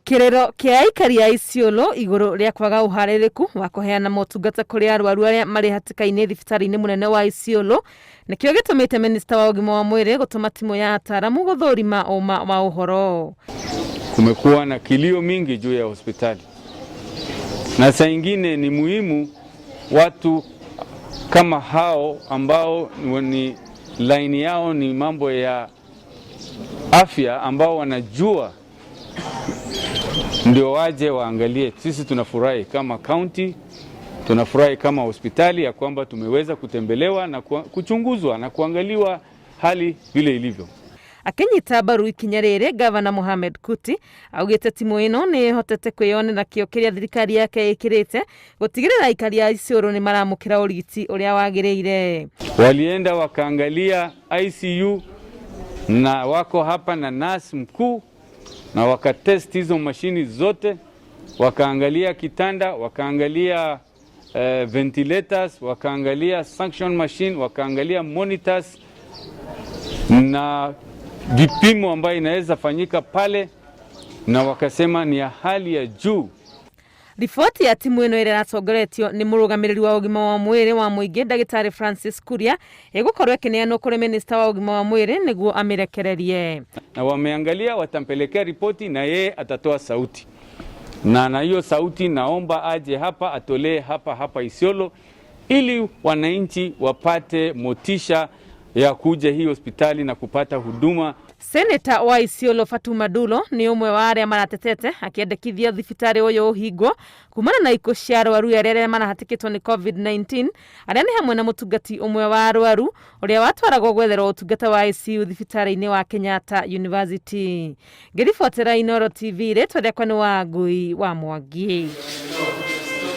Kĩrĩro kĩa aikari a Isiolo igũrũ rĩa kwaga ũharĩrĩku wa kũheana motungata kũrĩ arwaru arĩa marĩ hatĩka-inĩ thibitarĩ-inĩ mũnene wa Isiolo nĩkĩo gĩtũmĩte minista wa ũgima wa mwĩrĩ gũtũma timũ ya ataaramu gũthũrima ũma wa ũhoro. Kumekuwa na kilio mingi juu ya hospitali, na saa ingine ni muhimu watu kama hao ambao ni laini yao ni mambo ya afya ambao wanajua ndio waje waangalie. Sisi tunafurahi kama county, tunafurahi kama hospitali ya kwamba tumeweza kutembelewa na kuchunguzwa na kuangaliwa hali vile ilivyo. Akĩnyita mbaru ikinya rĩrĩ, Gavana Mohamed Kuti augĩte timu ĩno nĩ ĩhotete kwĩyonera kĩo kĩrĩa thirikari yake ĩkĩrĩte gũtigĩrĩra aikari a Isiolo nĩ maramũkĩra ũrigiti ũrĩa wagĩrĩire. Walienda wakaangalia ICU na wako hapa na nurse mkuu na wakatest hizo mashini zote, wakaangalia kitanda, wakaangalia ventilators, wakaangalia suction machine, wakaangalia monitors na vipimo ambayo inaweza fanyika pale, na wakasema ni ya hali ya juu. Riboti ya timu ĩno ĩrĩa ĩratongoretio nĩ mũrũgamĩrĩri wa ũgima wa mwĩrĩ wa mũingĩ ndagĩtarĩ Francis Kuria ĩgũkorwo ĩkĩneanwo kũrĩ minista wa ũgima wa mwĩrĩ nĩguo amĩrekererie. Na wameangalia, watampelekea ripoti na yeye atatoa sauti, na hiyo sauti naomba aje hapa atolee hapa hapa Isiolo ili wananchi wapate motisha ya kuja hii hospitali na kupata huduma. Seneta wa Isiolo Fatuma Dulo nĩ ũmwe wa arĩa maratetete akĩendekithia thibitarĩ ũyũ ũhingwo kumana na ikuũ cia arwaru erĩ arĩa marahatĩkĩtwo nĩ COVID-19, arĩa nĩ hamwe na mũtungati ũmwe wa arwaru ũrĩa watwaragwo gwetherwo ũtungata wa ICU thibitarĩ-inĩ wa Kenyatta University. Ngĩribotera Inooro TV, rĩtwa rĩakwa nĩ Wangui wa Mwangi.